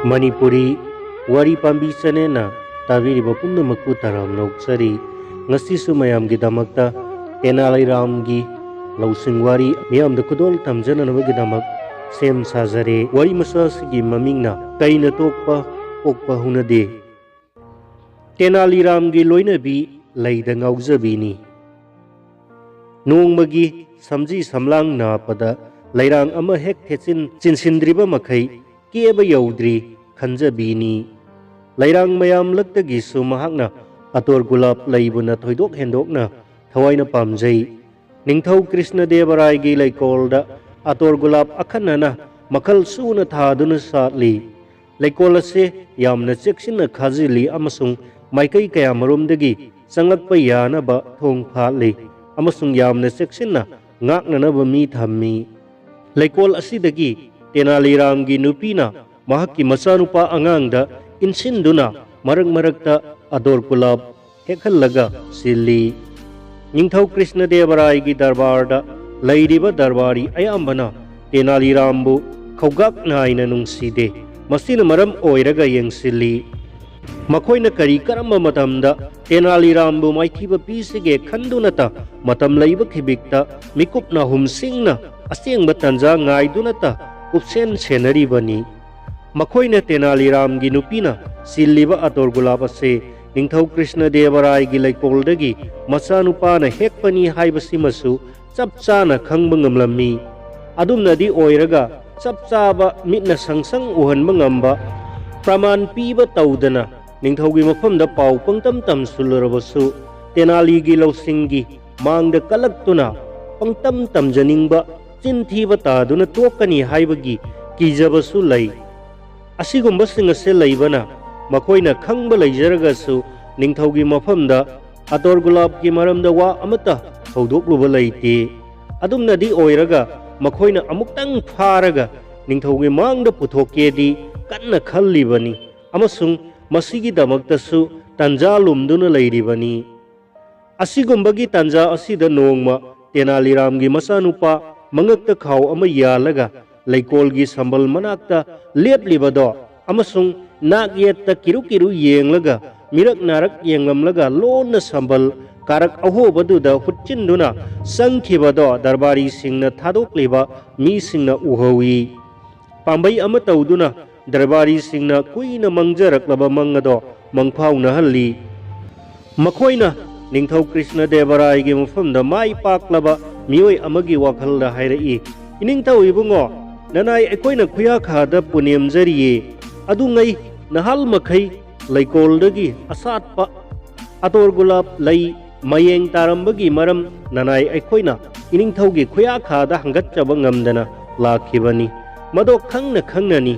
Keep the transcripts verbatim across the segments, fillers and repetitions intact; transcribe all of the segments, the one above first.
ꯃꯅꯤꯄꯨꯔꯤ ꯋꯥꯔꯤ ꯄꯥꯝꯕꯤ ꯆꯦꯅꯦꯜꯅ ꯇꯥꯕꯤꯔꯤꯕ ꯄꯨꯝꯅꯃꯛꯄꯨ ꯇꯔꯥꯝꯅ ꯑꯣꯛꯆꯔꯤ꯫ ꯉꯁꯤꯁꯨ ꯃꯌꯥꯝꯒꯤꯗꯃꯛꯇ ꯇꯦꯅꯥꯂꯤ ꯔꯥꯝꯒꯤ ꯂꯧꯁꯤꯡ ꯋꯥꯔꯤ ꯃꯤꯌꯥꯝꯗ ꯈꯨꯗꯣꯜ ꯇꯝꯖꯅꯅꯕꯒꯤꯗꯃꯛ ꯁꯦꯝ ꯁꯥꯖꯔꯦ꯫ ꯋꯥꯔꯤ ꯃꯆꯥ ꯑꯁꯤꯒꯤ ꯃꯃꯤꯡꯅ "ꯀꯩꯅ ꯇꯣꯛꯄ ꯄꯣꯛꯄ ꯍꯧꯅꯗꯦ"꯫ ꯇꯦꯅꯥꯂꯤ ꯔꯥꯝꯒꯤ ꯂꯣꯏꯅꯕꯤ ꯂꯩꯗ ꯉꯥꯎꯖꯕꯤꯅꯤ꯫ ꯅꯣꯡꯃꯒꯤ ꯁꯝꯖꯤ ꯁꯝꯂꯥꯡ ꯅꯥꯞꯄꯗ ꯂꯩꯔꯥꯡ ꯑꯃ ꯍꯦꯛ ꯊꯦꯠꯆꯤꯟ ꯆꯤꯟꯁꯤꯟꯗ꯭ꯔꯤꯕ ꯃꯈꯩ ꯀꯦꯕ ꯌꯧꯗ꯭ꯔꯤ ꯈꯟꯖꯕꯤꯅꯤ꯫ ꯂꯩꯔꯥꯡ ꯃꯌꯥꯝꯂꯛꯇꯒꯤꯁꯨ ꯃꯍꯥꯛꯅ ꯑꯇꯣꯔ ꯒꯨꯂꯥꯞ ꯂꯩꯕꯨꯅ ꯊꯣꯏꯗꯣꯛ ꯍꯦꯟꯗꯣꯛꯅ ꯊꯋꯥꯏꯅ ꯄꯥꯝꯖꯩ꯫ ꯅꯤꯡꯊꯧ ꯀ꯭ꯔꯤꯁꯅ ꯗꯦꯕꯔꯥꯏꯒꯤ ꯂꯩꯀꯣꯜꯗ ꯑꯇꯣꯔ ꯒꯨꯂꯥꯞ ꯑꯈꯟꯅꯅ ꯃꯈꯜ ꯁꯨꯅ ꯊꯥꯗꯨꯅ ꯁꯥꯠꯂꯤ꯫ ꯂꯩꯀꯣꯜ ꯑꯁꯤ ꯌꯥꯝꯅ ꯆꯦꯛꯁꯤꯟꯅ ꯈꯥꯖꯤꯜꯂꯤ ꯑꯃꯁꯨꯡ ꯃꯥꯏꯀꯩ ꯀꯌꯥꯃꯔꯣꯝꯗꯒꯤ ꯆꯪꯂꯛꯄ ꯌꯥꯅꯕ ꯊꯣꯡ ꯐꯥꯠꯂꯤ ꯑꯃꯁꯨꯡ ꯌꯥꯝꯅ ꯆꯦꯛꯁꯤꯟꯅ ꯉꯥꯛꯅꯅꯕ ꯃꯤ ꯊꯝꯃꯤ꯫ ꯂꯩꯀꯣꯜ ꯑꯁꯤꯗꯒꯤ ꯇꯦꯅꯥꯂꯤ ꯔꯥꯝꯒꯤ ꯅꯨꯄꯤꯅ ꯃꯍꯥꯛꯀꯤ ꯃꯆꯥꯅꯨꯄꯥ ꯑꯉꯥꯡꯗ ꯏꯟꯁꯤꯟꯗꯨꯅ ꯃꯔꯛ ꯃꯔꯛꯇ ꯑꯗꯣꯔ ꯒꯨꯂꯥꯞ ꯍꯦꯛꯍꯜꯂꯒ ꯁꯤꯜꯂꯤ꯫ ꯅꯤꯡꯊꯧ ꯀ꯭ꯔꯤꯁꯅ ꯗꯦꯕꯔꯥꯏꯒꯤ ꯗꯔꯕꯥꯔꯗ ꯂꯩꯔꯤꯕ ꯗꯔꯕꯥꯔꯤ ꯑꯌꯥꯝꯕꯅ ꯇꯦꯅꯥꯂꯤ ꯔꯥꯝꯕꯨ ꯈꯧꯒꯥꯛ ꯅꯥꯏꯅ ꯅꯨꯡꯁꯤꯗꯦ꯫ ꯃꯁꯤꯅ ꯃꯔꯝ ꯑꯣꯏꯔꯒ ꯌꯦꯡꯁꯤꯜꯂꯤ꯫ ꯃꯈꯣꯏꯅ ꯀꯔꯤ ꯀꯔꯝꯕ ꯃꯇꯝꯗ ꯇꯦꯅꯥꯂꯤ ꯔꯥꯝꯕꯨ ꯃꯥꯏꯊꯤꯕ ꯄꯤꯁꯤꯒꯦ ꯈꯟꯗꯨꯅꯇ ꯃꯇꯝ ꯂꯩꯕ ꯈꯤꯕꯤꯛꯇ ꯃꯤꯀꯨꯞ ꯅꯥꯍꯨꯝꯁꯤꯡꯅ ꯑꯁꯦꯡꯕ ꯇꯥꯟꯖꯥ ꯉꯥꯏꯗꯨꯅꯇ ꯀꯨꯞꯁꯦꯟ ꯁꯦꯟꯅꯔꯤꯕꯅꯤ꯫ ꯃꯈꯣꯏꯅ ꯇꯦꯅꯥꯂꯤ ꯔꯥꯝꯒꯤ ꯅꯨꯄꯤꯅ ꯁꯤꯜꯂꯤꯕ ꯑꯇꯣꯔ ꯒꯨꯂꯥꯞ ꯑꯁꯤ ꯅꯤꯡꯊꯧ ꯀ꯭ꯔꯤꯁꯅ ꯗꯦꯕꯔꯥꯏꯒꯤ ꯂꯩꯀꯣꯜꯗꯒꯤ ꯃꯆꯥꯅꯨꯄꯥꯅ ꯍꯦꯛꯄꯅꯤ ꯍꯥꯏꯕꯁꯤꯃꯁꯨ ꯆꯞ ꯆꯥꯅ ꯈꯪꯕ ꯉꯝꯂꯝꯃꯤ꯫ ꯑꯗꯨꯝꯅꯗꯤ ꯑꯣꯏꯔꯒ ꯆꯞ ꯆꯥꯕ ꯃꯤꯠꯅ ꯁꯪ ꯁꯪ ꯎꯍꯟꯕ ꯉꯝꯕ ꯄ꯭ꯔꯃꯥꯟ ꯄꯤꯕ ꯇꯧꯗꯅ ꯅꯤꯡꯊꯧꯒꯤ ꯃꯐꯝꯗ ꯄꯥꯎ ꯄꯪꯇꯝ ꯇꯝꯁꯤꯜꯂꯨꯔꯕꯁꯨ ꯇꯦꯅꯥꯂꯤꯒꯤ ꯂꯧꯁꯤꯡꯒꯤ ꯃꯥꯡꯗ ꯀꯂꯛꯇꯨꯅ ꯄꯪꯇꯝ ꯇꯝꯖꯅꯤꯡꯕ ꯆꯤꯟ ꯊꯤꯕ ꯇꯥꯗꯨꯅ ꯇꯣꯛꯀꯅꯤ ꯍꯥꯏꯕꯒꯤ ꯀꯤꯖꯕꯁꯨ ꯂꯩ꯫ ꯑꯁꯤꯒꯨꯝꯕꯁꯤꯡ ꯑꯁꯤ ꯂꯩꯕꯅ ꯃꯈꯣꯏꯅ ꯈꯪꯕ ꯂꯩꯖꯔꯒꯁꯨ ꯅꯤꯡꯊꯧꯒꯤ ꯃꯐꯝꯗ ꯑꯇꯣꯔ ꯒꯨꯂꯥꯞꯀꯤ ꯃꯔꯝꯗ ꯋꯥ ꯑꯃꯠꯇ ꯍꯧꯗꯣꯛꯂꯨꯕ ꯂꯩꯇꯦ꯫ ꯑꯗꯨꯝꯅꯗꯤ ꯑꯣꯏꯔꯒ ꯃꯈꯣꯏꯅ ꯑꯃꯨꯛꯇꯪ ꯐꯥꯔꯒ ꯅꯤꯡꯊꯧꯒꯤ ꯃꯥꯡꯗ ꯄꯨꯊꯣꯛꯀꯦꯗꯤ ꯀꯟꯅ ꯈꯜꯂꯤꯕꯅꯤ ꯑꯃꯁꯨꯡ ꯃꯁꯤꯒꯤꯗꯃꯛꯇꯁꯨ ꯇꯥꯟꯖꯥ ꯂꯨꯝꯗꯨꯅ ꯂꯩꯔꯤꯕꯅꯤ꯫ ꯑꯁꯤꯒꯨꯝꯕꯒꯤ ꯇꯥꯟꯖꯥ ꯑꯁꯤꯗ ꯅꯣꯡꯃ ꯇꯦꯅꯥꯂꯤꯔꯥꯝꯒꯤ ꯃꯆꯥꯅꯨꯄꯥ ꯃꯉꯛꯇ ꯈꯥꯎ ꯑꯃ ꯌꯥꯜꯂꯒ ꯂꯩꯀꯣꯜꯒꯤ ꯁꯝꯕꯜ ꯃꯅꯥꯛꯇ ꯂꯦꯞꯂꯤꯕꯗꯣ ꯑꯃꯁꯨꯡ ꯅꯥꯛ ꯌꯦꯠꯇ ꯀꯤꯔꯨ ꯀꯤꯔꯨ ꯌꯦꯡꯂꯒ, ꯃꯤꯔꯛ ꯅꯥꯔꯛ ꯌꯦꯡꯂꯝꯂꯒ ꯂꯣꯟꯅ ꯁꯝꯕꯜ ꯀꯥꯔꯛ ꯑꯍꯣꯕꯗꯨꯗ ꯍꯨꯠꯆꯤꯟꯗꯨꯅ ꯆꯪꯈꯤꯕꯗꯣ ꯗꯔꯕꯥꯔꯤꯁꯤꯡꯅ ꯊꯥꯗꯣꯛꯂꯤꯕ ꯃꯤꯁꯤꯡꯅ ꯎꯍꯧꯏ꯫ ꯄꯥꯝꯕꯩ ꯑꯃ ꯇꯧꯗꯨꯅ ꯗꯔꯕꯥꯔꯤꯁꯤꯡꯅ ꯀꯨꯏꯅ ꯃꯪꯖꯔꯛꯂꯕ ꯃꯪ ꯑꯗꯣ ꯃꯪꯐꯥꯎꯅꯍꯜꯂꯤ꯫ ꯃꯈꯣꯏꯅ ꯅꯤꯡꯊꯧ ꯀ꯭ꯔꯤꯁꯅ ꯗꯦꯕ ꯔꯥꯏꯒꯤ ꯃꯐꯝꯗ ꯃꯥꯏ ꯄꯥꯛꯂꯕ ꯃꯤꯑꯣꯏ ꯑꯃꯒꯤ ꯋꯥꯈꯜꯗ ꯍꯥꯏꯔꯛꯏ, "ꯏꯅꯤꯡꯊꯧ ꯏꯕꯨꯡꯉꯣ, ꯅꯅꯥꯏ ꯑꯩꯈꯣꯏꯅ ꯈꯨꯌꯥꯈꯥꯗ ꯄꯨꯅꯦꯝꯖꯔꯤꯌꯦ꯫ ꯑꯗꯨꯉꯩ ꯅꯍꯥꯜ ꯃꯈꯩ ꯂꯩꯀꯣꯜꯗꯒꯤ ꯑꯁꯥꯠꯄ ꯑꯇꯣꯔ ꯒꯨꯂꯥꯞ ꯂꯩ ꯃꯌꯦꯡ ꯇꯥꯔꯝꯕꯒꯤ ꯃꯔꯝ ꯅꯅꯥꯏ ꯑꯩꯈꯣꯏꯅ ꯏꯅꯤꯡꯊꯧꯒꯤ ꯈꯨꯌꯥꯈꯥꯗ ꯍꯪꯒꯠꯆꯕ ꯉꯝꯗꯅ ꯂꯥꯛꯈꯤꯕꯅꯤ꯫ ꯃꯗꯣ ꯈꯪꯅ ꯈꯪꯅꯅꯤ꯫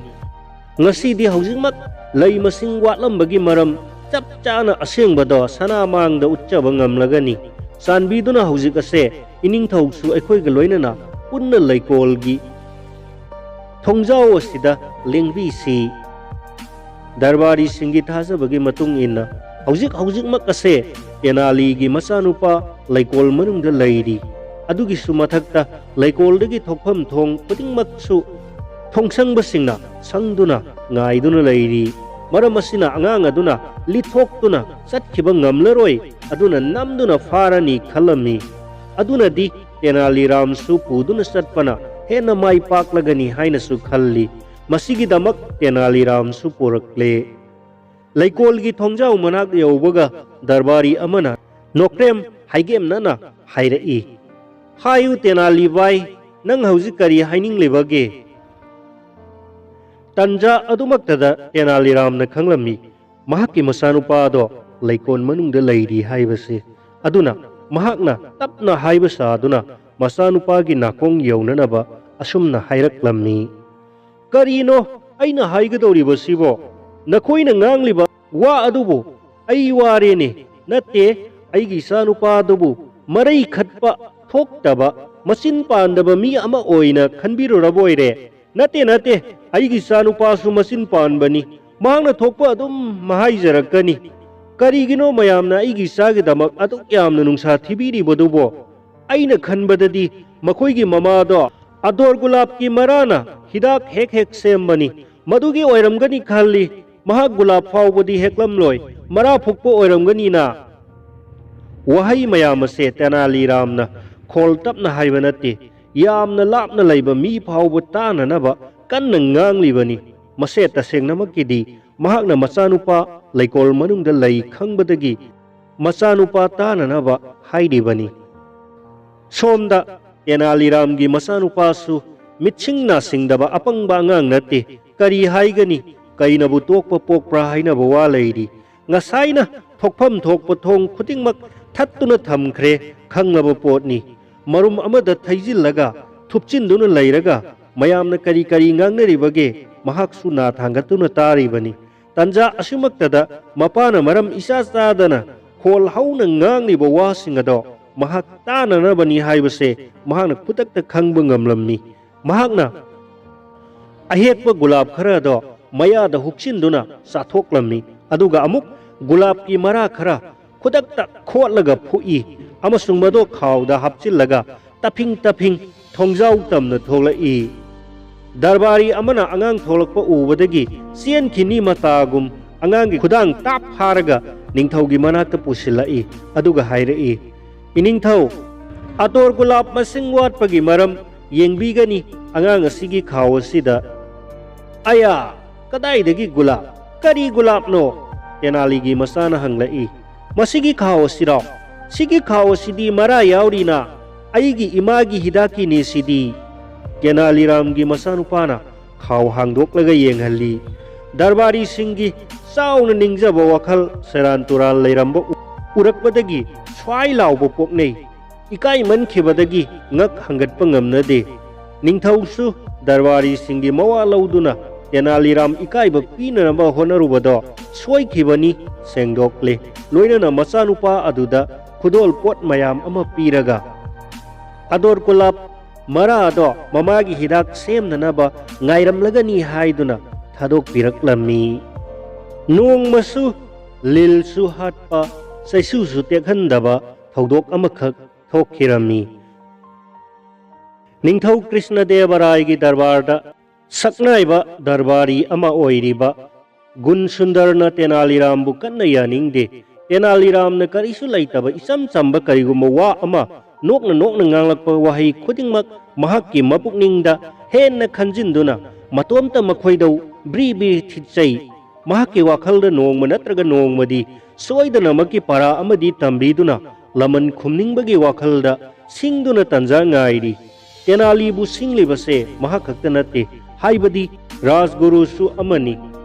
ꯉꯁꯤꯗꯤ ꯍꯧꯖꯤꯛꯃꯛ ꯂꯩ ꯃꯁꯤꯡ ꯋꯥꯠꯂꯝꯕꯒꯤ ꯃꯔꯝ ꯆꯞ ꯆꯥꯅ ꯑꯁꯦꯡꯕꯗꯣ ꯁꯅꯥ ꯃꯥꯡꯗ ꯎꯠꯆꯕ ꯉꯝꯂꯒꯅꯤ꯫ ꯆꯥꯟꯕꯤꯗꯨꯅ ꯍꯧꯖꯤꯛ ꯑꯁꯦ ꯏꯅꯤꯡꯊꯧꯁꯨ ꯑꯩꯈꯣꯏꯒ ꯂꯣꯏꯅꯅ ꯄꯨꯟꯅ ꯂꯩꯀꯣꯜꯒꯤ ꯊꯣꯡꯖꯥꯎ ꯑꯁꯤꯗ ꯂꯦꯡꯕꯤꯁꯤ꯫" ꯗꯔꯕꯥꯔꯤꯁꯤꯡꯒꯤ ꯊꯥꯖꯕꯒꯤ ꯃꯇꯨꯡ ꯏꯟꯅ ꯍꯧꯖꯤꯛ ꯍꯧꯖꯤꯛꯃꯛ ꯑꯁꯦ ꯇꯦꯅꯥꯂꯤꯒꯤ ꯃꯆꯥꯅꯨꯄꯥ ꯂꯩꯀꯣꯜ ꯃꯅꯨꯡꯗ ꯂꯩꯔꯤ꯫ ꯑꯗꯨꯒꯤꯁꯨ ꯃꯊꯛꯇ ꯂꯩꯀꯣꯜꯗꯒꯤ ꯊꯣꯛꯐꯝ ꯊꯣꯡ ꯈꯨꯗꯤꯡꯃꯛꯁꯨ ꯊꯣꯡꯁꯪꯕꯁꯤꯡꯅ ꯁꯪꯗꯨꯅ ꯉꯥꯏꯗꯨꯅ ꯂꯩꯔꯤ꯫ ꯃꯔꯝ ꯑꯁꯤꯅ ꯑꯉꯥꯡ ꯑꯗꯨꯅ ꯂꯤꯊꯣꯛꯇꯨꯅ ꯆꯠꯈꯤꯕ ꯉꯝꯂꯔꯣꯏ, ꯑꯗꯨꯅ ꯅꯝꯗꯨꯅ ꯐꯥꯔꯅꯤ ꯈꯜꯂꯝꯃꯤ꯫ ꯑꯗꯨꯅꯗꯤ ꯇꯦꯅꯥꯂꯤꯔꯥꯝꯁꯨ ꯄꯨꯗꯨꯅ ꯆꯠꯄꯅ ꯍꯦꯟꯅ ꯃꯥꯏ ꯄꯥꯛꯂꯒꯅꯤ ꯍꯥꯏꯅꯁꯨ ꯈꯜꯂꯤ꯫ ꯃꯁꯤꯒꯤꯗꯃꯛ ꯇꯦꯅꯥꯂꯤꯔꯥꯝꯁꯨ ꯄꯨꯔꯛꯂꯦ꯫ ꯂꯩꯀꯣꯜꯒꯤ ꯊꯣꯡꯖꯥꯎ ꯃꯅꯥꯛ ꯌꯧꯕꯒ ꯗꯔꯕꯥꯔꯤ ꯑꯃꯅ ꯅꯣꯀ꯭ꯔꯦꯝ ꯍꯥꯏꯒꯦꯝꯅꯅ ꯍꯥꯏꯔꯛꯏ, "ꯍꯥꯏꯌꯨ ꯇꯦꯅꯥꯂꯤ ꯚꯥꯏ, ꯅꯪ ꯍꯧꯖꯤꯛ ꯀꯔꯤ ꯍꯥꯏꯅꯤꯡꯂꯤꯕꯒꯦ?" ꯇꯟꯖꯥ ꯑꯗꯨꯃꯛꯇꯗ ꯇꯦꯅꯥꯂꯤꯔꯥꯝꯅ ꯈꯪꯂꯝꯃꯤ ꯃꯍꯥꯛꯀꯤ ꯃꯆꯥꯅꯨꯄꯥ ꯑꯗꯣ ꯂꯩꯀꯣꯜ ꯃꯅꯨꯡꯗ ꯂꯩꯔꯤ ꯍꯥꯏꯕꯁꯤ꯫ ꯑꯗꯨꯅ ꯃꯍꯥꯛꯅ ꯇꯞꯅ ꯍꯥꯏꯕ ꯁꯥꯗꯨꯅ ꯃꯆꯥꯅꯨꯄꯥꯒꯤ ꯅꯥꯀꯣꯡ ꯌꯧꯅꯅꯕ ꯑꯁꯨꯝꯅ ꯍꯥꯏꯔꯛꯂꯝꯃꯤ, "ꯀꯔꯤꯅꯣ ꯑꯩꯅ ꯍꯥꯏꯒꯗꯧꯔꯤꯕꯁꯤꯕꯣ? ꯅꯈꯣꯏꯅ ꯉꯥꯡꯂꯤꯕ ꯋꯥ ꯑꯗꯨꯕꯨ ꯑꯩ ꯋꯥꯔꯦꯅꯦ? ꯅꯠꯇꯦ, ꯑꯩꯒꯤ ꯏꯆꯥꯅꯨꯄꯥ ꯑꯗꯨꯕꯨ ꯃꯔꯩ ꯈꯠꯄ ꯊꯣꯛꯇꯕ, ꯃꯆꯤꯟ ꯄꯥꯟꯗꯕ ꯃꯤ ꯑꯃ ꯑꯣꯏꯅ ꯈꯟꯕꯤꯔꯨꯔꯕꯣꯏꯔꯦ? ꯅꯠꯇꯦ, ꯅꯠꯇꯦ, ꯑꯩꯒꯤ ꯏꯆꯥꯅꯨꯄꯥꯁꯨ ꯃꯆꯤꯟ ꯄꯥꯟꯕꯅꯤ꯫ ꯃꯍꯥꯛꯅ ꯊꯣꯛꯄ ꯑꯗꯨꯝ ꯍꯥꯏꯖꯔꯛꯀꯅꯤ꯫ ꯀꯔꯤꯒꯤꯅꯣ ꯃꯌꯥꯝꯅ ꯑꯩꯒꯤ ꯏꯆꯥꯒꯤꯗꯃꯛ ꯑꯗꯨꯛ ꯌꯥꯝꯅ ꯅꯨꯡꯁꯥ ꯊꯤꯕꯤꯔꯤꯕꯗꯨꯕꯣ? ꯑꯩꯅ ꯈꯟꯕꯗꯗꯤ ꯃꯈꯣꯏꯒꯤ ꯃꯃꯥꯗꯣ ꯑꯗꯣꯔ ꯒꯨꯂꯥꯞꯀꯤ ꯃꯔꯥꯅ ꯍꯤꯗꯥꯛ ꯍꯦꯛ ꯍꯦꯛ ꯁꯦꯝꯕꯅꯤ꯫ "ꯃꯗꯨꯒꯤ ꯑꯣꯏꯔꯝꯒꯅꯤ ꯈꯜꯂꯤ꯫ ꯃꯍꯥꯛ ꯒꯨꯂꯥꯞ ꯐꯥꯎꯕꯗꯤ ꯍꯦꯛꯂꯝꯂꯣꯏ꯫ ꯃꯔꯥ ꯐꯨꯛꯄ ꯑꯣꯏꯔꯝꯒꯅꯤꯅ?" ꯋꯥꯍꯩ ꯃꯌꯥꯝ ꯑꯁꯦ ꯇꯦꯅꯥꯂꯤ ꯔꯥꯝꯅ ꯈꯣꯜ ꯇꯞꯅ ꯍꯥꯏꯕ ꯅꯠꯇꯦ, ꯌꯥꯝꯅ ꯂꯥꯞꯅ ꯂꯩꯕ ꯃꯤ ꯐꯥꯎꯕ ꯇꯥꯅꯅꯕ ꯀꯟꯅ ꯉꯥꯡꯂꯤꯕꯅꯤ꯫ ꯃꯁꯦ ꯇꯁꯦꯡꯅꯃꯛꯀꯤꯗꯤ ꯃꯍꯥꯛꯅ ꯃꯆꯥꯅꯨꯄꯥ ꯂꯩꯀꯣꯜ ꯃꯅꯨꯡꯗ ꯂꯩ ꯈꯪꯕꯗꯒꯤ ꯃꯆꯥꯅꯨꯄꯥ ꯇꯥꯅꯅꯕ ꯍꯥꯏꯔꯤꯕꯅꯤ꯫ ꯁꯣꯝꯗ ꯇꯦꯅꯥꯂꯤꯔꯥꯝꯒꯤ ꯃꯆꯥꯅꯨꯄꯥꯁꯨ ꯃꯤꯠꯁꯤꯡ ꯅꯥꯁꯤꯡꯗꯕ ꯑꯄꯪꯕ ꯑꯉꯥꯡ ꯅꯠꯇꯦ꯫ ꯀꯔꯤ ꯍꯥꯏꯒꯅꯤ? ꯀꯩꯅꯕꯨ ꯇꯣꯛꯄ ꯄꯣꯛꯄ꯭ꯔꯥ ꯍꯥꯏꯅꯕ ꯋꯥ ꯂꯩꯔꯤ꯫ ꯉꯁꯥꯏꯅ ꯊꯣꯛꯐꯝ ꯊꯣꯛꯄ ꯊꯣꯡ ꯈꯨꯗꯤꯡꯃꯛ ꯊꯠꯇꯨꯅ ꯊꯝꯈ꯭ꯔꯦ, ꯈꯪꯂꯕ ꯄꯣꯠꯅꯤ꯫ ꯃꯔꯨꯝ ꯑꯃꯗ ꯊꯩꯖꯤꯜꯂꯒ ꯊꯨꯞꯆꯤꯟꯗꯨꯅ ꯂꯩꯔꯒ ꯃꯌꯥꯝꯅ ꯀꯔꯤ ꯀꯔꯤ ꯉꯥꯡꯅꯔꯤꯕꯒꯦ, ꯃꯍꯥꯛꯁꯨ ꯅꯥ ꯊꯥꯡꯒꯠꯇꯨꯅ ꯇꯥꯔꯤꯕꯅꯤ꯫ ꯇꯟꯖꯥ ꯑꯁꯤꯃꯛꯇꯗ ꯃꯄꯥꯅ ꯃꯔꯝ ꯏꯆꯥ ꯆꯥꯗꯅ ꯈꯣꯜ ꯍꯧꯅ ꯉꯥꯡꯂꯤꯕ ꯋꯥꯁꯤꯡ ꯑꯗꯣ ꯃꯍꯥꯛ ꯇꯥꯅꯅꯕꯅꯤ ꯍꯥꯏꯕꯁꯦ ꯃꯍꯥꯛꯅ ꯈꯨꯗꯛꯇ ꯈꯪꯕ ꯉꯝꯂꯝꯃꯤ꯫ ꯃꯍꯥꯛꯅ ꯑꯍꯦꯛꯄ ꯒꯨꯂꯥꯞ ꯈꯔ ꯑꯗꯣ ꯃꯌꯥꯗ ꯍꯨꯛꯆꯤꯟꯗꯨꯅ ꯆꯥꯊꯣꯛꯂꯝꯃꯤ꯫ ꯑꯗꯨꯒ ꯑꯃꯨꯛ ꯒꯨꯂꯥꯞꯀꯤ ꯃꯔꯥ ꯈꯔ ꯈꯨꯗꯛꯇ ꯈꯣꯠꯂꯒ ꯐꯨꯛꯏ ꯑꯃꯁꯨꯡ ꯃꯗꯣ ꯈꯥꯎꯗ ꯍꯥꯞꯆꯤꯜꯂꯒ ꯇꯐꯤꯡ ꯇꯐꯤꯡ ꯊꯣꯡꯖꯥꯎ ꯇꯝꯅ ꯊꯣꯛꯂꯛꯏ꯫ ꯗꯔꯕꯥꯔꯤ ꯑꯃꯅ ꯑꯉꯥꯡ ꯊꯣꯛꯂꯛꯄ ꯎꯕꯗꯒꯤ ꯆꯦꯟꯈꯤꯅꯤ ꯃꯇꯥꯒꯨꯝ ꯑꯉꯥꯡꯒꯤ ꯈꯨꯗꯥꯡ ꯇꯥꯞ ꯐꯥꯔꯒ ꯅꯤꯡꯊꯧꯒꯤ ꯃꯅꯥꯛꯇ ꯄꯨꯁꯤꯜꯂꯛꯏ꯫ ꯑꯗꯨꯒ ꯍꯥꯏꯔꯛꯏ, "ꯏꯅꯤꯡꯊꯧ, ꯑꯇꯣꯔ ꯒꯨꯂꯥꯞ ꯃꯁꯤꯡ ꯋꯥꯠꯄꯒꯤ ꯃꯔꯝ ꯌꯦꯡꯕꯤꯒꯅꯤ ꯑꯉꯥꯡ ꯑꯁꯤꯒꯤ ꯈꯥꯎ ꯑꯁꯤꯗ꯫" "ꯑꯌꯥ, ꯀꯗꯥꯏꯗꯒꯤ ꯒꯨꯂꯥꯞ? ꯀꯔꯤ ꯒꯨꯂꯥꯞꯅꯣ?" ꯇꯦꯅꯥꯂꯤꯒꯤ ꯃꯆꯥꯅ ꯍꯪꯂꯛꯏ꯫ "ꯃꯁꯤꯒꯤ ꯈꯥꯎ ꯑꯁꯤꯔꯣ? ꯁꯤꯒꯤ ꯈꯥꯎ ꯑꯁꯤꯗꯤ ꯃꯔꯥ ꯌꯥꯎꯔꯤꯅ, ꯑꯩꯒꯤ ꯏꯃꯥꯒꯤ ꯍꯤꯗꯥꯛꯀꯤꯅꯤ ꯁꯤꯗꯤ꯫" ꯇꯦꯅꯥꯂꯤꯔꯥꯝꯒꯤ ꯃꯆꯥꯅꯨꯄꯥꯅ ꯈꯥꯎ ꯍꯥꯡꯗꯣꯛꯂꯒ ꯌꯦꯡꯍꯜꯂꯤ꯫ ꯗꯔꯕꯥꯔꯤꯁꯤꯡꯒꯤ ꯆꯥꯎꯅ ꯅꯤꯡꯖꯕ ꯋꯥꯈꯜ ꯁꯦꯔꯥꯟ ꯇꯨꯔꯥꯟ ꯂꯩꯔꯝꯕ ꯎ-, ꯎꯔꯛꯄꯗꯒꯤ ꯁ꯭ꯋꯥꯏ ꯂꯥꯎꯕ ꯄꯣꯛꯅꯩ꯫ ꯏꯀꯥꯏꯃꯟꯈꯤꯕꯗꯒꯤ ꯉꯛ ꯍꯪꯒꯠꯄ ꯉꯝꯅꯗꯦ꯫ ꯅꯤꯡꯊꯧꯁꯨ ꯗꯔꯕꯥꯔꯤꯁꯤꯡꯒꯤ ꯃꯋꯥ ꯂꯧꯗꯨꯅ ꯇꯦꯅꯥꯂꯤꯔꯥꯝ ꯏꯀꯥꯏꯕ ꯄꯤꯅꯅꯕ ꯍꯣꯠꯅꯔꯨꯕꯗꯣ ꯁꯣꯏꯈꯤꯕꯅꯤ ꯁꯦꯡꯗꯣꯛꯂꯦ꯫ ꯂꯣꯏꯅꯅ ꯃꯆꯥꯅꯨꯄꯥ ꯑꯗꯨꯗ ꯈꯨꯗꯣꯜ ꯄꯣꯠ ꯃꯌꯥꯝ ꯑꯃ ꯄꯤꯔꯒ ꯑꯗꯣꯔ ꯒꯨꯂꯥꯞ ꯃꯔꯥ ꯑꯗꯣ ꯃꯃꯥꯒꯤ ꯍꯤꯗꯥꯛ ꯁꯦꯝꯅꯅꯕ ꯉꯥꯏꯔꯝꯂꯒꯅꯤ ꯍꯥꯏꯗꯨꯅ ꯊꯥꯗꯣꯛꯄꯤꯔꯛꯂꯝꯃꯤ꯫ ꯅꯣꯡꯃꯁꯨ ꯂꯤꯜꯁꯨ ꯍꯥꯠꯄ, ꯆꯩꯁꯨꯁꯨ ꯇꯦꯛꯍꯟꯗꯕ ꯊꯧꯗꯣꯛ ꯑꯃꯈꯛ ꯊꯣꯛꯈꯤꯔꯝꯃꯤ꯫ ꯅꯤꯡꯊꯧ ꯀ꯭ꯔꯤꯁꯅꯗꯦꯕ ꯔꯥꯏꯒꯤ ꯗꯔꯕꯥꯔꯗ ꯁꯛꯅꯥꯏꯕ ꯗꯔꯕꯥꯔꯤ ꯑꯃ ꯑꯣꯏꯔꯤꯕ ꯒꯨꯟ ꯁꯨꯟꯗꯔꯅ ꯇꯦꯅꯥꯂꯤꯔꯥꯝꯕꯨ ꯀꯟꯅ ꯌꯥꯅꯤꯡꯗꯦ꯫ ꯇꯦꯅꯥꯂꯤꯔꯥꯝꯅ ꯀꯔꯤꯁꯨ ꯂꯩꯇꯕ ꯏꯆꯝ ꯆꯝꯕ ꯀꯔꯤꯒꯨꯝꯕ ꯋꯥ ꯑꯃ ꯅꯣꯛꯅ ꯅꯣꯛꯅ ꯉꯥꯡꯂꯛꯄ ꯋꯥꯍꯩ ꯈꯨꯗꯤꯡꯃꯛ ꯃꯍꯥꯛꯀꯤ ꯃꯄꯨꯛꯅꯤꯡꯗ ꯍꯦꯟꯅ ꯈꯟꯖꯤꯟꯗꯨꯅ ꯃꯇꯣꯝꯇ ꯃꯈꯣꯏꯗ ꯕ꯭ꯔꯤ ꯕ꯭ꯔꯤ ꯊꯤꯠꯆꯩ꯫ ꯃꯍꯥꯛꯀꯤ ꯋꯥꯈꯜꯗ ꯅꯣꯡꯃ ꯅꯠꯇ꯭ꯔꯒ ꯅꯣꯡꯃꯗꯤ ꯁꯣꯏꯗꯅꯃꯛꯀꯤ ꯄꯔꯥ ꯑꯃꯗꯤ ꯇꯝꯕꯤꯗꯨꯅ ꯂꯃꯟ ꯈꯨꯝꯅꯤꯡꯕꯒꯤ ꯋꯥꯈꯜꯗ ꯁꯤꯡꯗꯨꯅ ꯇꯟꯖꯥ ꯉꯥꯏꯔꯤ꯫ ꯇꯦꯅꯥꯂꯤꯕꯨ ꯁꯤꯡꯂꯤꯕꯁꯦ ꯃꯍꯥꯛ ꯈꯛꯇ ꯅꯠꯇꯦ, ꯍꯥꯏꯕꯗꯤ ꯔꯥꯖꯒꯨꯔꯨꯁꯨ ꯑꯃꯅꯤ꯫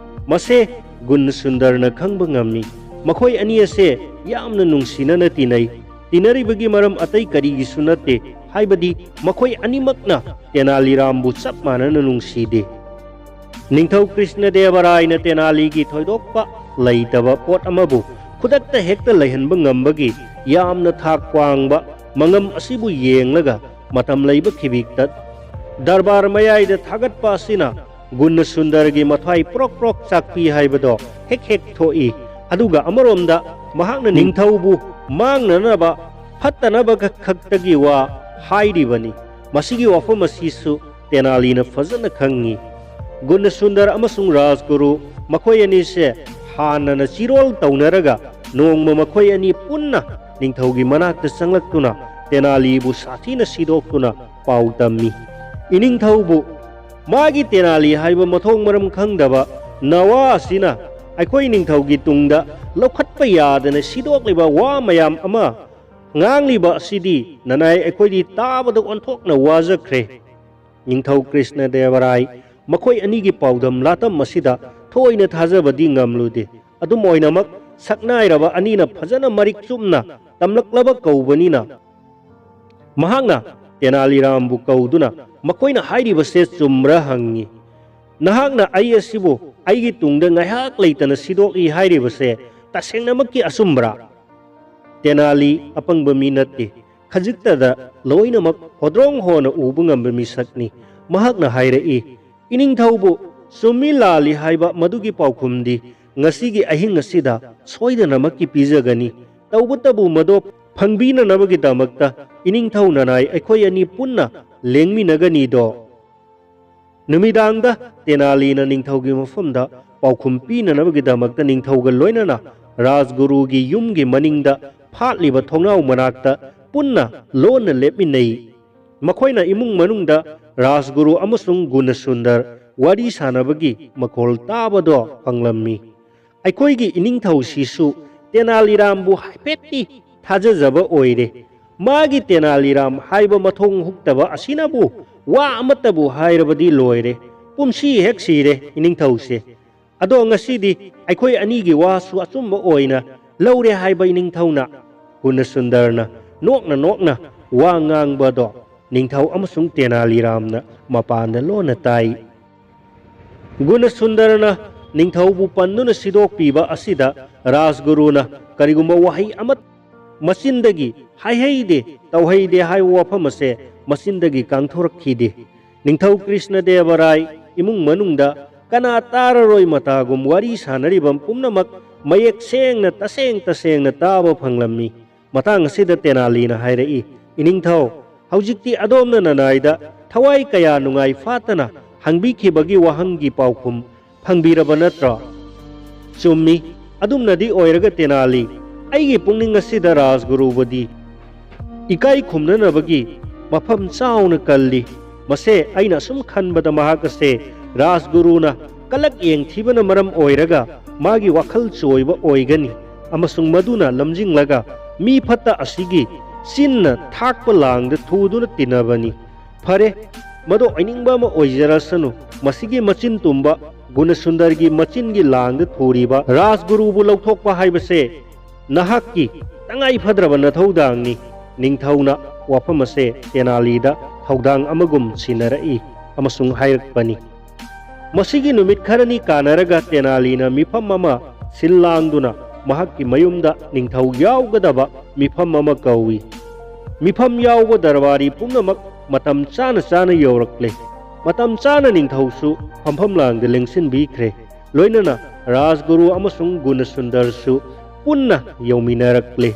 ꯃꯁꯦ ꯒꯨꯟ ꯁꯨꯟꯗꯔꯅ ꯈꯪꯕ ꯉꯝꯃꯤ꯫ ꯃꯈꯣꯏ ꯑꯅꯤ ꯑꯁꯦ ꯌꯥꯝꯅ ꯅꯨꯡꯁꯤꯅꯅ ꯇꯤꯟꯅꯩ꯫ ꯇꯤꯟꯅꯔꯤꯕꯒꯤ ꯃꯔꯝ ꯑꯇꯩ ꯀꯔꯤꯒꯤꯁꯨ ꯅꯠꯇꯦ, ꯍꯥꯏꯕꯗꯤ ꯃꯈꯣꯏ ꯑꯅꯤꯃꯛꯅ ꯇꯦꯅꯥꯂꯤꯔꯥꯝꯕꯨ ꯆꯞ ꯃꯥꯟꯅꯅ ꯅꯨꯡꯁꯤꯗꯦ꯫ ꯅꯤꯡꯊꯧ ꯀ꯭ꯔꯤꯁꯅꯗꯦꯕ ꯔꯥꯏꯅ ꯇꯦꯅꯥꯂꯤꯒꯤ ꯊꯣꯏꯗꯣꯛꯄ ꯂꯩꯇꯕ ꯄꯣꯠ ꯑꯃꯕꯨ ꯈꯨꯗꯛꯇ ꯍꯦꯛꯇ ꯂꯩꯍꯟꯕ ꯉꯝꯕꯒꯤ ꯌꯥꯝꯅ ꯊꯥꯛ ꯋꯥꯡꯕ ꯃꯉꯝ ꯑꯁꯤꯕꯨ ꯌꯦꯡꯂꯒ ꯃꯇꯝ ꯂꯩꯕ ꯈꯤꯕꯤꯛꯇ ꯗꯔꯕꯥꯔ ꯃꯌꯥꯏꯗ ꯊꯥꯒꯠꯄ ꯑꯁꯤꯅ ꯒꯨꯟꯅ ꯁꯨꯟꯗꯔꯒꯤ ꯃꯊ꯭ꯋꯥꯏ ꯄ꯭ꯔꯣꯛ ꯄ꯭ꯔꯣꯛ ꯆꯥꯛꯄꯤ ꯍꯥꯏꯕꯗꯣ ꯍꯦꯛ ꯍꯦꯛ ꯊꯣꯛꯏ꯫ ꯑꯗꯨꯒ ꯑꯃꯔꯣꯝꯗ ꯃꯍꯥꯛꯅ ꯅꯤꯡꯊꯧꯕꯨ ꯃꯥꯡꯅꯅꯕ ꯐꯠꯇꯅꯕ ꯈꯛꯇꯒꯤ ꯋꯥ ꯍꯥꯏꯔꯤꯕꯅꯤ꯫ ꯃꯁꯤꯒꯤ ꯋꯥꯐꯝ ꯑꯁꯤꯁꯨ ꯇꯦꯅꯥꯂꯤꯅ ꯐꯖꯅ ꯈꯪꯉꯤ꯫ ꯒꯨꯟꯅ ꯁꯨꯟꯗꯔ ꯑꯃꯁꯨꯡ ꯔꯥꯖꯒꯨꯔꯨ ꯃꯈꯣꯏ ꯑꯅꯤꯁꯦ ꯍꯥꯟꯅꯅ ꯆꯤꯔꯣꯜ ꯇꯧꯅꯔꯒ ꯅꯣꯡꯃ ꯃꯈꯣꯏ ꯑꯅꯤ ꯄꯨꯟꯅ ꯅꯤꯡꯊꯧꯒꯤ ꯃꯅꯥꯛꯇ ꯆꯪꯂꯛꯇꯨꯅ ꯇꯦꯅꯥꯂꯤꯕꯨ ꯁꯥꯊꯤꯅ ꯁꯤꯗꯣꯛꯇꯨꯅ ꯄꯥꯎ ꯇꯝꯃꯤ꯫ ꯏꯅꯤꯡꯊꯧꯕꯨ ꯃꯥꯒꯤ ꯇꯦꯅꯥꯂꯤ ꯍꯥꯏꯕ ꯃꯊꯣꯡ ꯃꯔꯝ ꯈꯪꯗꯕ ꯅꯋꯥ ꯑꯁꯤꯅ ꯑꯩꯈꯣꯏ ꯅꯤꯡꯊꯧꯒꯤ ꯇꯨꯡꯗ ꯂꯧꯈꯠꯄ ꯌꯥꯗꯅ ꯁꯤꯗꯣꯛꯂꯤꯕ ꯋꯥ ꯃꯌꯥꯝ ꯑꯃ ꯉꯥꯡꯂꯤꯕ ꯑꯁꯤꯗꯤ ꯅꯅꯥꯏ ꯑꯩꯈꯣꯏꯗꯤ ꯇꯥꯕꯗ ꯑꯣꯟꯊꯣꯛꯅ ꯋꯥꯖꯈ꯭ꯔꯦ꯫ ꯅꯤꯡꯊꯧ ꯀ꯭ꯔꯤꯁꯅ ꯗꯦꯕ ꯔꯥꯏ ꯃꯈꯣꯏ ꯑꯅꯤꯒꯤ ꯄꯥꯎꯗꯝ ꯂꯥꯇꯝ ꯑꯁꯤꯗ ꯊꯣꯏꯅ ꯊꯥꯖꯕꯗꯤ ꯉꯝꯂꯨꯗꯦ꯫ ꯑꯗꯨꯝ ꯑꯣꯏꯅꯃꯛ ꯁꯛꯅꯥꯏꯔꯕ ꯑꯅꯤꯅ ꯐꯖꯅ ꯃꯔꯤꯛ ꯆꯨꯝꯅ ꯇꯝꯂꯛꯂꯕ ꯀꯧꯕꯅꯤꯅ ꯃꯍꯥꯛꯅ ꯇꯦꯅꯥꯂꯤꯔꯥꯝꯕꯨ ꯀꯧꯗꯨꯅ ꯃꯈꯣꯏꯅ ꯍꯥꯏꯔꯤꯕꯁꯦ ꯆꯨꯝꯕ꯭ꯔꯥ ꯍꯪꯉꯤ꯫ ꯅꯍꯥꯛꯅ ꯑꯩ ꯑꯁꯤꯕꯨ ꯑꯩꯒꯤ ꯇꯨꯡꯗ ꯉꯥꯏꯍꯥꯛ ꯂꯩꯇꯅ ꯁꯤꯗꯣꯛꯏ ꯍꯥꯏꯔꯤꯕꯁꯦ ꯇꯁꯦꯡꯅꯃꯛꯀꯤ ꯑꯆꯨꯝꯕ꯭ꯔꯥ? ꯇꯦꯅꯥꯂꯤ ꯑꯄꯪꯕ ꯃꯤ ꯅꯠꯇꯦ꯫ ꯈꯖꯤꯛꯇꯗ ꯂꯣꯏꯅꯃꯛ ꯍꯣꯗ꯭ꯔꯣꯡ ꯍꯣꯅ ꯎꯕ ꯉꯝꯕ ꯃꯤꯁꯛꯅꯤ꯫ ꯃꯍꯥꯛꯅ ꯍꯥꯏꯔꯛꯏ, "ꯏꯅꯤꯡꯊꯧꯕꯨ ꯆꯨꯝꯃꯤ ꯂꯥꯜꯂꯤ ꯍꯥꯏꯕ ꯃꯗꯨꯒꯤ ꯄꯥꯎꯈꯨꯝꯗꯤ ꯉꯁꯤꯒꯤ ꯑꯍꯤꯡ ꯑꯁꯤꯗ ꯁꯣꯏꯗꯅꯃꯛꯀꯤ ꯄꯤꯖꯒꯅꯤ꯫ ꯇꯧꯕꯇꯕꯨ ꯃꯗꯣ ꯐꯪꯕꯤꯅꯅꯕꯒꯤꯗꯃꯛꯇ ꯏꯅꯤꯡꯊꯧ ꯅꯅꯥꯏ ꯑꯩꯈꯣꯏ ꯑꯅꯤ ꯄꯨꯟꯅ ꯂꯦꯡꯃꯤꯟꯅꯒꯅꯤꯗꯣ?" ꯅꯨꯃꯤꯗꯥꯡꯗ ꯇꯦꯅꯥꯂꯤꯅ ꯅꯤꯡꯊꯧꯒꯤ ꯃꯐꯝꯗ ꯄꯥꯎꯈꯨꯝ ꯄꯤꯅꯅꯕꯒꯤꯗꯃꯛꯇ ꯅꯤꯡꯊꯧꯒ ꯂꯣꯏꯅꯅ ꯔꯥꯖꯒꯨꯔꯨꯒꯤ ꯌꯨꯝꯒꯤ ꯃꯅꯤꯡꯗ ꯐꯥꯠꯂꯤꯕ ꯊꯣꯡꯅꯥꯎ ꯃꯅꯥꯛꯇ ꯄꯨꯟꯅ ꯂꯣꯟꯅ ꯂꯦꯞꯃꯤꯟꯅꯩ꯫ ꯃꯈꯣꯏꯅ ꯏꯃꯨꯡ ꯃꯅꯨꯡꯗ ꯔꯥꯖꯒꯨꯔꯨ ꯑꯃꯁꯨꯡ ꯒꯨꯅꯁꯨꯟꯗꯔ ꯋꯥꯔꯤ ꯁꯥꯟꯅꯕꯒꯤ ꯃꯈꯣꯜ ꯇꯥꯕꯗꯣ ꯐꯪꯂꯝꯃꯤ꯫ ꯑꯩꯈꯣꯏꯒꯤ ꯏꯅꯤꯡꯊꯧꯁꯤꯁꯨ ꯇꯦꯅꯥꯂꯤꯔꯥꯝꯕꯨ ꯍꯥꯏꯐꯦꯠꯇꯤ ꯊꯥꯖꯖꯕ ꯑꯣꯏꯔꯦ꯫ ꯃꯥꯒꯤ ꯇꯦꯅꯥꯂꯤꯔꯥꯝ ꯍꯥꯏꯕ ꯃꯊꯣꯡ ꯍꯨꯛꯇꯕ ꯑꯁꯤꯅꯕꯨ ꯋꯥ ꯑꯃꯠꯇꯕꯨ ꯍꯥꯏꯔꯕꯗꯤ ꯂꯣꯏꯔꯦ꯫ ꯄꯨꯟꯁꯤ ꯍꯦꯛ ꯁꯤꯔꯦ ꯏꯅꯤꯡꯊꯧꯁꯦ꯫ ꯑꯗꯣ ꯉꯁꯤꯗꯤ ꯑꯩꯈꯣꯏ ꯑꯅꯤꯒꯤ ꯋꯥꯁꯨ ꯑꯆꯨꯝꯕ ꯑꯣꯏꯅ ꯂꯧꯔꯦ ꯍꯥꯏꯕ ꯏꯅꯤꯡꯊꯧꯅ ꯒꯨꯅꯁꯨꯟꯗꯔꯅ ꯅꯣꯛꯅ ꯅꯣꯛꯅ ꯋꯥ ꯉꯥꯡꯕꯗꯣ ꯅꯤꯡꯊꯧ ꯑꯃꯁꯨꯡ ꯇꯦꯅꯥꯂꯤꯔꯥꯝꯅ ꯃꯄꯥꯟꯗ ꯂꯣꯟꯅ ꯇꯥꯏ꯫ ꯒꯨꯅꯁꯨꯟꯗꯔꯅ ꯅꯤꯡꯊꯧꯕꯨ ꯄꯟꯗꯨꯅ ꯁꯤꯗꯣꯛꯄꯤꯕ ꯑꯁꯤꯗ ꯔꯥꯖꯒꯨꯔꯨꯅ ꯀꯔꯤꯒꯨꯝꯕ ꯋꯥꯍꯩ ꯑꯃ ꯃꯆꯤꯟꯗꯒꯤ ꯍꯥꯏꯍꯩꯗꯦ, ꯇꯧꯍꯩꯗꯦ ꯍꯥꯏꯕ ꯋꯥꯐꯝ ꯑꯁꯦ ꯃꯆꯤꯟꯗꯒꯤ ꯀꯥꯡꯊꯣꯔꯛꯈꯤꯗꯦ꯫ ꯅꯤꯡꯊꯧ ꯀ꯭ꯔꯤꯁꯅꯗꯦꯕ ꯔꯥꯏ ꯏꯃꯨꯡ ꯃꯅꯨꯡꯗ ꯀꯅꯥ ꯇꯥꯔꯔꯣꯏ ꯃꯇꯥꯒꯨꯝ ꯋꯥꯔꯤ ꯁꯥꯟꯅꯔꯤꯕ ꯄꯨꯝꯅꯃꯛ ꯃꯌꯦꯛ ꯁꯦꯡꯅ ꯇꯁꯦꯡ ꯇꯁꯦꯡꯅ ꯇꯥꯕ ꯐꯪꯂꯝꯃꯤ꯫ ꯃꯇꯥꯡ ꯑꯁꯤꯗ ꯇꯦꯅꯥꯂꯤꯅ ꯍꯥꯏꯔꯛꯏ, "ꯏꯅꯤꯡꯊꯧ, ꯍꯧꯖꯤꯛꯇꯤ ꯑꯗꯣꯝꯅ ꯅꯅꯥꯏꯗ ꯊꯋꯥꯏ ꯀꯌꯥ ꯅꯨꯡꯉꯥꯏ ꯐꯥꯠꯇꯅ ꯍꯪꯕꯤꯈꯤꯕꯒꯤ ꯋꯥꯍꯪꯒꯤ ꯄꯥꯎꯈꯨꯝ ꯐꯪꯕꯤꯔꯕ ꯅꯠꯇ꯭ꯔꯣ?" "ꯆꯨꯝꯃꯤ, ꯑꯗꯨꯝꯅꯗꯤ ꯑꯣꯏꯔꯒ ꯇꯦꯅꯥꯂꯤ, ꯑꯩꯒꯤ ꯄꯨꯛꯅꯤꯡ ꯑꯁꯤꯗ ꯔꯥꯖꯒꯨꯔꯨꯕꯨꯗꯤ ꯏꯀꯥꯏ ꯈꯨꯝꯅꯅꯕꯒꯤ ꯃꯐꯝ ꯆꯥꯎꯅ ꯀꯜꯂꯤ꯫ ꯃꯁꯦ ꯑꯩꯅ ꯑꯁꯨꯝ ꯈꯟꯕꯗ ꯃꯍꯥꯛ ꯑꯁꯦ ꯔꯥꯖꯒꯨꯔꯨꯅ ꯀꯂꯛ ꯌꯦꯡꯊꯤꯕꯅ ꯃꯔꯝ ꯑꯣꯏꯔꯒ ꯃꯥꯒꯤ ꯋꯥꯈꯜ ꯆꯣꯏꯕ ꯑꯣꯏꯒꯅꯤ ꯑꯃꯁꯨꯡ ꯃꯗꯨꯅ ꯂꯝꯖꯤꯡꯂꯒ ꯃꯤ ꯐꯠꯇ ꯑꯁꯤꯒꯤ ꯆꯤꯟꯅ ꯊꯥꯛꯄ ꯂꯥꯡꯗ ꯊꯨꯗꯨꯅ ꯇꯤꯟꯅꯕꯅꯤ꯫ ꯐꯔꯦ, ꯃꯗꯨ ꯑꯣꯏꯅꯤꯡꯕ ꯑꯃ ꯑꯣꯏꯖꯔꯁꯅꯨ, ꯃꯁꯤꯒꯤ ꯃꯆꯤꯟ ꯇꯨꯝꯕ ꯒꯨꯅꯁꯨꯟꯗꯔꯒꯤ ꯃꯆꯤꯟꯒꯤ ꯂꯥꯡꯗ ꯊꯨꯔꯤꯕ ꯔꯥꯖꯒꯨꯔꯨꯕꯨ ꯂꯧꯊꯣꯛꯄ ꯍꯥꯏꯕꯁꯦ ꯅꯍꯥꯛꯀꯤ ꯇꯉꯥꯏ ꯐꯗ꯭ꯔꯕ ꯅꯊꯧꯗꯥꯡꯅꯤ꯫" ꯅꯤꯡꯊꯧꯅ ꯋꯥꯐꯝ ꯑꯁꯦ ꯇꯦꯅꯥꯂꯤꯗ ꯊꯧꯗꯥꯡ ꯑꯃꯒꯨꯝ ꯁꯤꯟꯅꯔꯛꯏ ꯑꯃꯁꯨꯡ ꯍꯥꯏꯔꯛꯄꯅꯤ꯫ ꯃꯁꯤꯒꯤ ꯅꯨꯃꯤꯠ ꯈꯔꯅꯤ ꯀꯥꯟꯅꯔꯒ ꯇꯦꯅꯥꯂꯤꯅ ꯃꯤꯐꯝ ꯑꯃ ꯁꯤꯜ ꯂꯥꯡꯗꯨꯅ ꯃꯍꯥꯛꯀꯤ ꯃꯌꯨꯝꯗ ꯅꯤꯡꯊꯧ ꯌꯥꯎꯒꯗꯕ ꯃꯤꯐꯝ ꯑꯃ ꯀꯧꯏ꯫ ꯃꯤꯐꯝ ꯌꯥꯎꯕ ꯗꯔꯕꯥꯔꯤ ꯄꯨꯝꯅꯃꯛ ꯃꯇꯝ ꯆꯥꯅ ꯆꯥꯅ ꯌꯧꯔꯛꯂꯦ꯫ ꯃꯇꯝ ꯆꯥꯅ ꯅꯤꯡꯊꯧꯁꯨ ꯐꯝꯐꯝ ꯂꯥꯡꯗ ꯂꯦꯡꯁꯤꯟꯕꯤꯈ꯭ꯔꯦ꯫ ꯂꯣꯏꯅꯅ ꯔꯥꯖꯒꯨꯔꯨ ꯑꯃꯁꯨꯡ ꯒꯨꯅꯁꯨꯟꯗꯔꯁꯨ ꯄꯨꯟꯅ ꯌꯧꯃꯤꯟꯅꯔꯛꯂꯦ꯫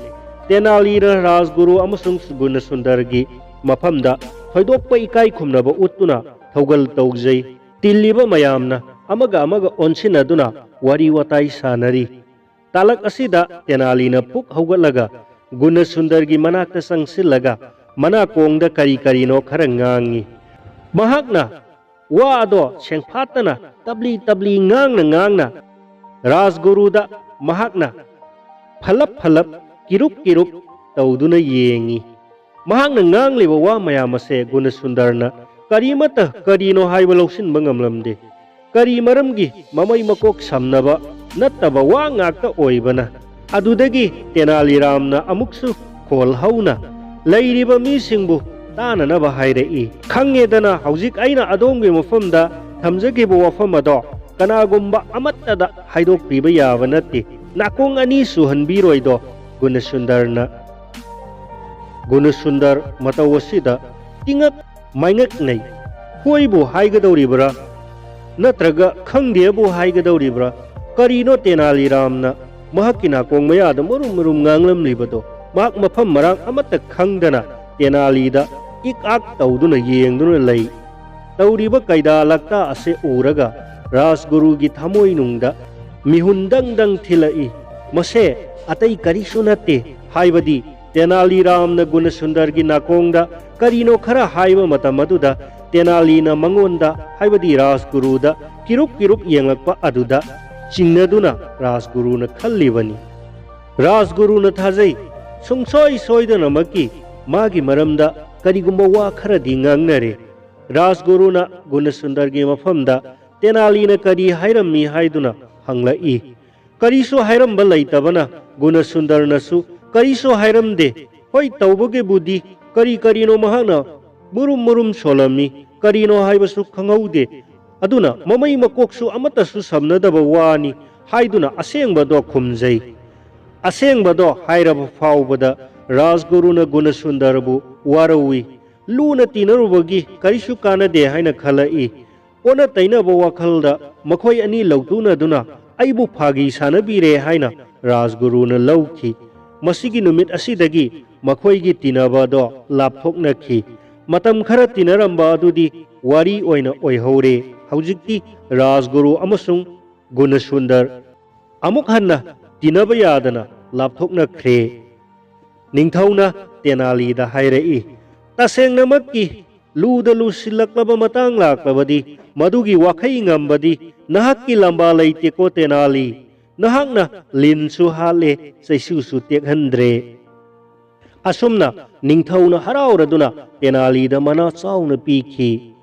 ꯇꯦꯅꯥꯂꯤꯅ ꯔꯥꯖꯒꯨꯔꯨ ꯑꯃꯁꯨꯡ ꯒꯨꯅꯁꯨꯟꯗꯔꯒꯤ ꯃꯐꯝꯗ ꯊꯣꯏꯗꯣꯛꯄ ꯏꯀꯥꯏ ꯈꯨꯝꯅꯕ ꯎꯠꯇꯨꯅ ꯊꯧꯒꯜ ꯇꯧꯖꯩ꯫ ꯇꯤꯜꯂꯤꯕ ꯃꯌꯥꯝꯅ ꯑꯃꯒ ꯑꯃꯒ ꯑꯣꯟꯁꯤꯟꯅꯗꯨꯅ ꯋꯥꯔꯤ ꯋꯥꯇꯥꯏ ꯁꯥꯟꯅꯔꯤ꯫ ꯇꯥꯂꯛ ꯑꯁꯤꯗ ꯇꯦꯅꯥꯂꯤꯅ ꯐꯨꯛ ꯍꯧꯒꯠꯂꯒ ꯒꯨꯅꯁꯨꯟꯗꯔꯒꯤ ꯃꯅꯥꯛꯇ ꯆꯪꯁꯤꯜꯂꯒ ꯃꯅꯥꯀꯣꯡꯗ ꯀꯔꯤ ꯀꯔꯤꯅꯣ ꯈꯔ ꯉꯥꯡꯉꯤ꯫ ꯃꯍꯥꯛꯅ ꯋꯥ ꯑꯗꯣ ꯁꯦꯡꯐꯥꯠꯇꯅ ꯇꯞꯂꯤ ꯇꯞꯂꯤ ꯉꯥꯡꯅ ꯉꯥꯡꯅ ꯔꯥꯖꯒꯨꯔꯨꯗ ꯃꯍꯥꯛꯅ ꯐꯂꯞ ꯐꯂꯞ ꯀꯤꯔꯨꯞ ꯀꯤꯔꯨꯞ ꯇꯧꯗꯨꯅ ꯌꯦꯡꯉꯤ꯫ ꯃꯍꯥꯛꯅ ꯉꯥꯡꯂꯤꯕ ꯋꯥ ꯃꯌꯥꯝ ꯑꯁꯦ ꯒꯨꯅꯁꯨꯟꯗꯔꯅ ꯀꯔꯤꯃꯠꯇ ꯀꯔꯤꯅꯣ ꯍꯥꯏꯕ ꯂꯧꯁꯤꯟꯕ ꯉꯝꯂꯝꯗꯦ꯫ ꯀꯔꯤ ꯃꯔꯝꯒꯤ ꯃꯃꯩ ꯃꯀꯣꯛ ꯁꯝꯅꯕ ꯅꯠꯇꯕ ꯋꯥ ꯉꯥꯛꯇ ꯑꯣꯏꯕꯅ? ꯑꯗꯨꯗꯒꯤ ꯇꯦꯅꯥꯂꯤꯔꯥꯝꯅ ꯑꯃꯨꯛꯁꯨ ꯈꯣꯜ ꯍꯧꯅ ꯂꯩꯔꯤꯕ ꯃꯤꯁꯤꯡꯕꯨ ꯇꯥꯅꯅꯕ ꯍꯥꯏꯔꯛꯏ꯫ "ꯈꯪꯉꯦꯗꯅ, ꯍꯧꯖꯤꯛ ꯑꯩꯅ ꯑꯗꯣꯝꯒꯤ ꯃꯐꯝꯗ ꯊꯝꯖꯈꯤꯕ ꯋꯥꯐꯝ ꯑꯗꯣ ꯀꯅꯥꯒꯨꯝꯕ ꯑꯃꯠꯇꯗ ꯍꯥꯏꯗꯣꯛꯄꯤꯕ ꯌꯥꯕ ꯅꯠꯇꯦ꯫ ꯅꯥꯀꯣꯡ ꯑꯅꯤ ꯁꯨꯍꯟꯕꯤꯔꯣꯏꯗꯣ?" ꯒꯨꯅꯁꯨꯟꯗꯔꯅ ꯒꯨꯅꯁꯨꯟꯗꯔ ꯃꯇꯧ ꯑꯁꯤꯗ ꯇꯤꯉꯛ ꯃꯥꯏꯉꯛꯅꯩ꯫ ꯍꯣꯏꯕꯨ ꯍꯥꯏꯒꯗꯧꯔꯤꯕ꯭ꯔꯥ ꯅꯠꯇ꯭ꯔꯒ ꯈꯪꯗꯦꯕꯨ ꯍꯥꯏꯒꯗꯧꯔꯤꯕ꯭ꯔꯥ? ꯀꯔꯤꯅꯣ ꯇꯦꯅꯥꯂꯤꯔꯥꯝꯅ ꯃꯍꯥꯛꯀꯤ ꯅꯥꯀꯣꯡ ꯃꯌꯥꯗ ꯃꯔꯨꯝ ꯃꯔꯨꯝ ꯉꯥꯡꯂꯝꯂꯤꯕꯗꯣ? ꯃꯍꯥꯛ ꯃꯐꯝ ꯃꯔꯥꯡ ꯑꯃꯠꯇ ꯈꯪꯗꯅ ꯇꯦꯅꯥꯂꯤꯗ ꯏꯛ ꯑꯥꯛ ꯇꯧꯗꯨꯅ ꯌꯦꯡꯗꯨꯅ ꯂꯩ꯫ ꯇꯧꯔꯤꯕ ꯀꯩꯗꯥ ꯂꯛꯇꯥ ꯑꯁꯤ ꯎꯔꯒ ꯔꯥꯖꯒꯨꯔꯨꯒꯤ ꯊꯃꯣꯏꯅꯨꯡꯗ ꯃꯤꯍꯨꯟ ꯗꯪ ꯗꯪ ꯊꯤꯜꯂꯛꯏ꯫ ꯃꯁꯦ ꯑꯇꯩ ꯀꯔꯤꯁꯨ ꯅꯠꯇꯦ, ꯍꯥꯏꯕꯗꯤ ꯇꯦꯅꯥꯂꯤꯔꯥꯝꯅ ꯒꯨꯅꯁꯨꯟꯗꯔꯒꯤ ꯅꯥꯀꯣꯡꯗ ꯀꯔꯤꯅꯣ ꯈꯔ ꯍꯥꯏꯕ ꯃꯇꯝ ꯑꯗꯨꯗ ꯇꯦꯅꯥꯂꯤꯅ ꯃꯉꯣꯟꯗ, ꯍꯥꯏꯕꯗꯤ ꯔꯥꯖꯒꯨꯔꯨꯗ ꯀꯤꯔꯨꯞ ꯀꯤꯔꯨꯞ ꯌꯦꯡꯂꯛꯄ ꯑꯗꯨꯗ ꯆꯤꯡꯅꯗꯨꯅ ꯔꯥꯖꯒꯨꯔꯨꯅ ꯈꯜꯂꯤꯕꯅꯤ꯫ ꯔꯥꯖꯒꯨꯔꯨꯅ ꯊꯥꯖꯩ, ꯁꯨꯡꯁꯣꯏ ꯁꯣꯏꯗꯅꯃꯛꯀꯤ ꯃꯥꯒꯤ ꯃꯔꯝꯗ ꯀꯔꯤꯒꯨꯝꯕ ꯋꯥ ꯈꯔꯗꯤ ꯉꯥꯡꯅꯔꯦ꯫ ꯔꯥꯖꯒꯨꯔꯨꯅ ꯒꯨꯅꯁꯨꯟꯗꯔꯒꯤ ꯃꯐꯝꯗ ꯇꯦꯅꯥꯂꯤꯅ ꯀꯔꯤ ꯍꯥꯏꯔꯝꯃꯤ ꯍꯥꯏꯗꯨꯅ ꯍꯪꯂꯛꯏ꯫ ꯀꯔꯤꯁꯨ ꯍꯥꯏꯔꯝꯕ ꯂꯩꯇꯕꯅ ꯒꯨꯅꯁꯨꯟꯗꯔꯅꯁꯨ ꯀꯔꯤꯁꯨ ꯍꯥꯏꯔꯝꯗꯦ꯫ ꯍꯣꯏ, ꯇꯧꯕꯒꯤꯕꯨꯗꯤ ꯀꯔꯤ ꯀꯔꯤꯅꯣ ꯃꯍꯥꯛꯅ ꯃꯨꯔꯨꯝ ꯃꯨꯔꯨꯝ ꯁꯣꯜꯂꯝꯃꯤ, ꯀꯔꯤꯅꯣ ꯍꯥꯏꯕꯁꯨ ꯈꯪꯍꯧꯗꯦ꯫ ꯑꯗꯨꯅ ꯃꯃꯩ ꯃꯀꯣꯛꯁꯨ ꯑꯃꯠꯇꯁꯨ ꯁꯝꯅꯗꯕ ꯋꯥꯅꯤ ꯍꯥꯏꯗꯨꯅ ꯑꯁꯦꯡꯕꯗꯣ ꯈꯨꯝꯖꯩ꯫ ꯑꯁꯦꯡꯕꯗꯣ ꯍꯥꯏꯔꯕ ꯐꯥꯎꯕꯗ ꯔꯥꯖꯒꯨꯔꯨꯅ ꯒꯨꯅꯁꯨꯟꯗꯔꯕꯨ ꯋꯥꯔꯧꯏ꯫ ꯂꯨꯅ ꯇꯤꯟꯅꯔꯨꯕꯒꯤ ꯀꯔꯤꯁꯨ ꯀꯥꯟꯅꯗꯦ ꯍꯥꯏꯅ ꯈꯜꯂꯛꯏ꯫ ꯑꯣꯟꯅ ꯇꯩꯅꯕ ꯋꯥꯈꯜꯗ ꯃꯈꯣꯏ ꯑꯅꯤ ꯂꯧꯇꯨꯅꯗꯨꯅ ꯑꯩꯕꯨ ꯐꯥꯒꯤ ꯁꯥꯟꯅꯕꯤꯔꯦ ꯍꯥꯏꯅ ꯔꯥꯖꯒꯨꯔꯨꯅ ꯂꯧꯈꯤ꯫ ꯃꯁꯤꯒꯤ ꯅꯨꯃꯤꯠ ꯑꯁꯤꯗꯒꯤ ꯃꯈꯣꯏꯒꯤ ꯇꯤꯟꯅꯕ ꯑꯗꯣ ꯂꯥꯞꯊꯣꯛꯅꯈꯤ꯫ ꯃꯇꯝ ꯈꯔ ꯇꯤꯟꯅꯔꯝꯕ ꯑꯗꯨꯗꯤ ꯋꯥꯔꯤ ꯑꯣꯏꯅ ꯑꯣꯏꯍꯧꯔꯦ꯫ ꯍꯧꯖꯤꯛꯇꯤ ꯔꯥꯖꯒꯨꯔꯨ ꯑꯃꯁꯨꯡ ꯒꯨꯅꯁꯨꯟꯗꯔ ꯑꯃꯨꯛ ꯍꯟꯅ ꯇꯤꯟꯅꯕ ꯌꯥꯗꯅ ꯂꯥꯞꯊꯣꯛꯅꯈ꯭ꯔꯦ꯫ ꯅꯤꯡꯊꯧꯅ ꯇꯦꯅꯥꯂꯤꯗ ꯍꯥꯏꯔꯛꯏ, "ꯇꯁꯦꯡꯅꯃꯛꯀꯤ ꯂꯨꯗ ꯂꯨꯁꯤꯜꯂꯛꯂꯕ ꯃꯇꯥꯡ ꯂꯥꯛꯂꯕꯗꯤ, ꯃꯗꯨꯒꯤ ꯋꯥꯈꯩ ꯉꯝꯕꯗꯤ ꯅꯍꯥꯛꯀꯤ ꯂꯝꯕꯥ ꯂꯩꯇꯦꯀꯣ ꯇꯦꯅꯥꯂꯤ꯫ ꯅꯍꯥꯛꯅ ꯂꯤꯟꯁꯨ ꯍꯥꯠꯂꯦ, ꯆꯩꯁꯨꯁꯨ ꯇꯦꯛꯍꯟꯗ꯭ꯔꯦ"꯫ ꯑꯁꯨꯝꯅ ꯅꯤꯡꯊꯧꯅ ꯍꯔꯥꯎꯔꯗꯨꯅ ꯇꯦꯅꯥꯂꯤꯗ ꯃꯅꯥ ꯆꯥꯎꯅ ꯄꯤꯈꯤ꯫